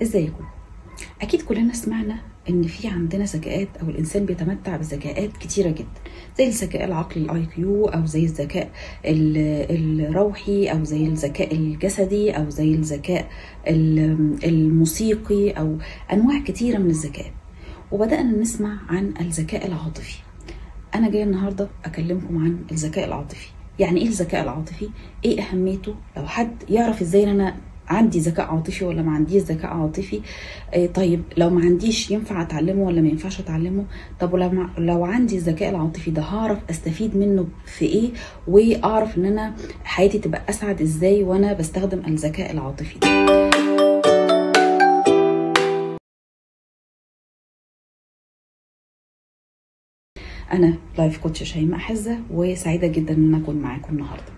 ازيكم؟ اكيد كلنا سمعنا ان في عندنا ذكاءات، او الانسان بيتمتع بذكاءات كتيرة جدا، زي الذكاء العقلي ال IQ، او زي الذكاء الروحي، او زي الذكاء الجسدي، او زي الذكاء الموسيقي، او انواع كتيرة من الذكاء. وبدانا نسمع عن الذكاء العاطفي. انا جاية النهارده اكلمكم عن الذكاء العاطفي. يعني ايه الذكاء العاطفي؟ ايه اهميته؟ لو حد يعرف ازاي ان انا عندي ذكاء عاطفي ولا ما عنديش ذكاء عاطفي. طيب لو ما عنديش ينفع اتعلمه ولا ما ينفعش اتعلمه؟ طب ولو عندي الذكاء العاطفي ده هعرف استفيد منه في ايه، واعرف ان انا حياتي تبقى اسعد ازاي وانا بستخدم الذكاء العاطفي ده. انا life coach شيماء حزة، وسعيدة جدا ان انا اكون معاكم النهارده.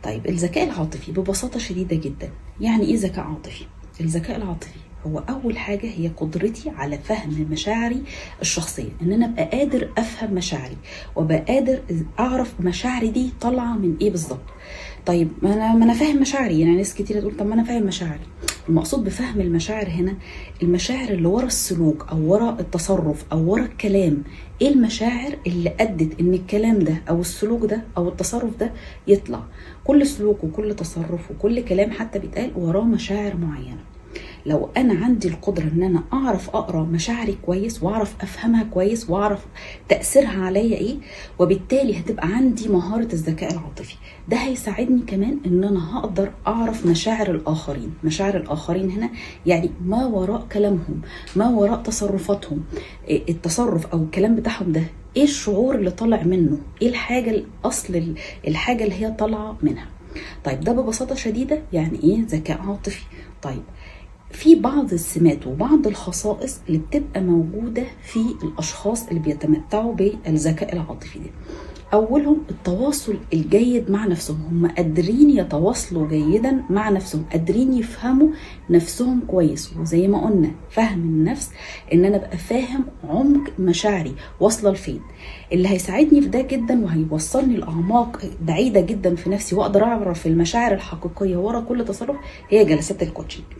طيب الذكاء العاطفي ببساطة شديدة جدا، يعني ايه ذكاء عاطفي؟ الذكاء العاطفي هو اول حاجة هي قدرتي على فهم مشاعري الشخصية، ان انا ابقى قادر افهم مشاعري وابقى قادر اعرف مشاعري دي طالعة من ايه بالظبط. طيب ما انا فاهم مشاعري، يعني ناس كتير تقول طب ما انا فاهم مشاعري. المقصود بفهم المشاعر هنا المشاعر اللي ورا السلوك او ورا التصرف او ورا الكلام. ايه المشاعر اللي ادت ان الكلام ده او السلوك ده او التصرف ده يطلع؟ كل سلوك وكل تصرف وكل كلام حتى بيتقال وراه مشاعر معينة. لو انا عندي القدرة ان انا اعرف اقرا مشاعري كويس واعرف افهمها كويس واعرف تاثيرها عليا ايه، وبالتالي هتبقى عندي مهارة الذكاء العاطفي. ده هيساعدني كمان ان انا هقدر اعرف مشاعر الاخرين. مشاعر الاخرين هنا يعني ما وراء كلامهم، ما وراء تصرفاتهم، التصرف او الكلام بتاعهم ده ايه الشعور اللي طالع منه، ايه الحاجة الاصل، الحاجة اللي هي طالعه منها. طيب ده ببساطة شديدة يعني ايه ذكاء عاطفي. طيب في بعض السمات وبعض الخصائص اللي بتبقى موجودة في الأشخاص اللي بيتمتعوا بالذكاء العاطفي ده. أولهم التواصل الجيد مع نفسهم، هم قادرين يتواصلوا جيدا مع نفسهم، قادرين يفهموا نفسهم كويس. وزي ما قلنا فهم النفس إن أنا أبقى فاهم عمق مشاعري واصلة لفين. اللي هيساعدني في ده جدا وهيوصلني لأعماق بعيدة جدا في نفسي وأقدر أعرف المشاعر الحقيقية ورا كل تصرف هي جلسات ال coaching.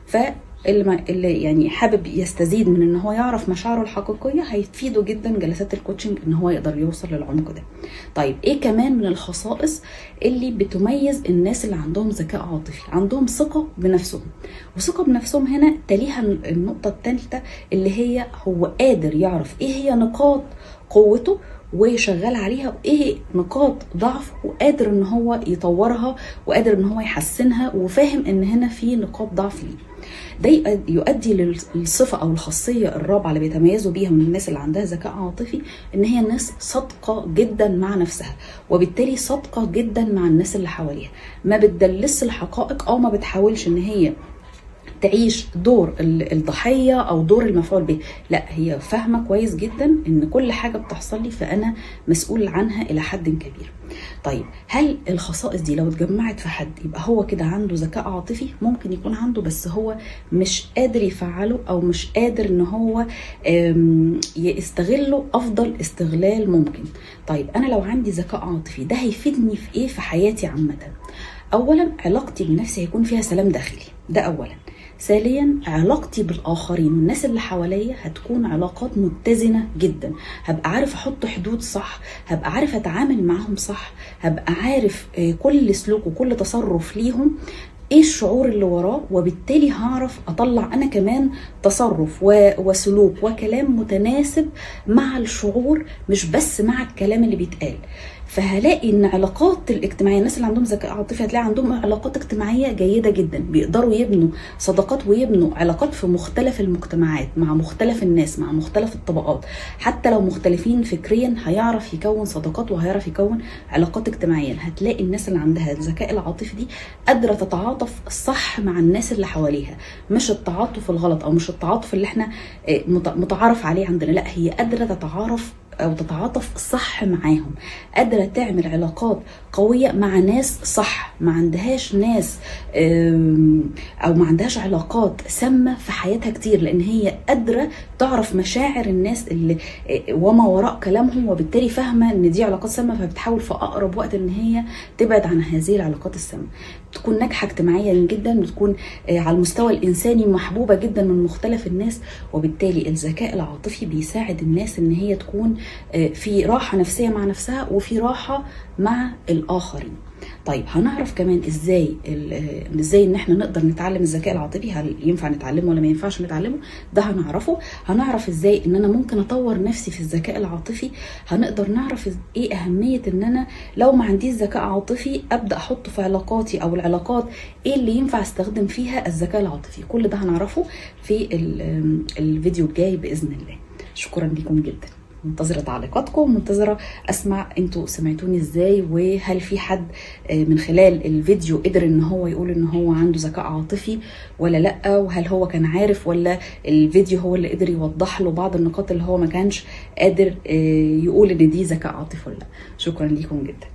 فاللي يعني حابب يستزيد من ان هو يعرف مشاعره الحقيقية هيفيده جدا جلسات ال coaching ان هو يقدر يوصل للعمق ده. طيب ايه كمان من الخصائص اللي بتميز الناس اللي عندهم ذكاء عاطفي؟ عندهم ثقة بنفسهم، وثقه بنفسهم هنا تليها النقطة الثالثة اللي هي هو قادر يعرف ايه هي نقاط قوته وشغال عليها، وايه نقاط ضعفه وقادر ان هو يطورها وقادر ان هو يحسنها، وفاهم ان هنا في نقاط ضعف ليه. ده يؤدي للصفة او الخاصية الرابعة اللي بيتميزوا بيها من الناس اللي عندها ذكاء عاطفي، ان هي ناس صادقة جدا مع نفسها، وبالتالي صادقة جدا مع الناس اللي حواليها، ما بتدلس الحقائق او ما بتحاولش ان هي تعيش دور الضحية أو دور المفعول به. لا، هي فاهمة كويس جدا إن كل حاجة بتحصل لي فأنا مسؤول عنها إلى حد كبير. طيب هل الخصائص دي لو اتجمعت في حد يبقى هو كده عنده ذكاء عاطفي؟ ممكن يكون عنده، بس هو مش قادر يفعله أو مش قادر إن هو يستغله أفضل استغلال ممكن. طيب أنا لو عندي ذكاء عاطفي ده هيفيدني في إيه في حياتي عامة؟ أولا علاقتي بنفسي هيكون فيها سلام داخلي، ده أولا. ثانيا علاقتي بالآخرين والناس اللي حواليا هتكون علاقات متزنة جدا، هبقى عارف أحط حدود صح، هبقى عارف أتعامل معاهم صح، هبقى عارف كل سلوك وكل تصرف ليهم ايه الشعور اللي وراه، وبالتالي هعرف اطلع انا كمان تصرف وسلوك وكلام متناسب مع الشعور، مش بس مع الكلام اللي بيتقال. فهلاقي ان علاقات الاجتماعية، الناس اللي عندهم ذكاء عاطفي هتلاقي عندهم علاقات اجتماعية جيدة جدا، بيقدروا يبنوا صداقات ويبنوا علاقات في مختلف المجتمعات مع مختلف الناس مع مختلف الطبقات، حتى لو مختلفين فكريا هيعرف يكون صداقات وهيعرف يكون علاقات اجتماعية. هتلاقي الناس اللي عندها الذكاء العاطفي دي قادرة تتعاطف صح مع الناس اللي حواليها، مش التعاطف الغلط او مش التعاطف اللي احنا متعارف عليه عندنا، لا هي قادرة تتعارف او تتعاطف صح معاهم، قادرة تعمل علاقات قوية مع ناس صح، ما عندهاش ناس او ما عندهاش علاقات سامة في حياتها كتير، لان هي قادرة تعرف مشاعر الناس اللي وما وراء كلامهم، وبالتالي فاهمه ان دي علاقات سامة، فبتحاول في اقرب وقت ان هي تبعد عن هذه العلاقات السامة. تكون ناجحة اجتماعيا جدا، وتكون على المستوى الانساني محبوبه جدا من مختلف الناس. وبالتالي الذكاء العاطفي بيساعد الناس ان هي تكون في راحة نفسية مع نفسها وفي راحة مع الاخرين. طيب هنعرف كمان ازاي ان احنا نقدر نتعلم الذكاء العاطفي، هل ينفع نتعلمه ولا ما ينفعش نتعلمه؟ ده هنعرفه. هنعرف ازاي ان انا ممكن اطور نفسي في الذكاء العاطفي. هنقدر نعرف ايه اهمية ان انا لو ما عنديش ذكاء عاطفي ابدا احطه في علاقاتي، او العلاقات ايه اللي ينفع استخدم فيها الذكاء العاطفي. كل ده هنعرفه في الفيديو الجاي باذن الله. شكرا لكم جدا، منتظرة تعليقاتكم، منتظرة أسمع انتوا سمعتوني ازاي، وهل في حد من خلال الفيديو قدر ان هو يقول ان هو عنده ذكاء عاطفي ولا لأ، وهل هو كان عارف ولا الفيديو هو اللي قدر يوضح له بعض النقاط اللي هو ما كانش قادر يقول ان دي ذكاء عاطفي ولا لأ. شكرا لكم جدا.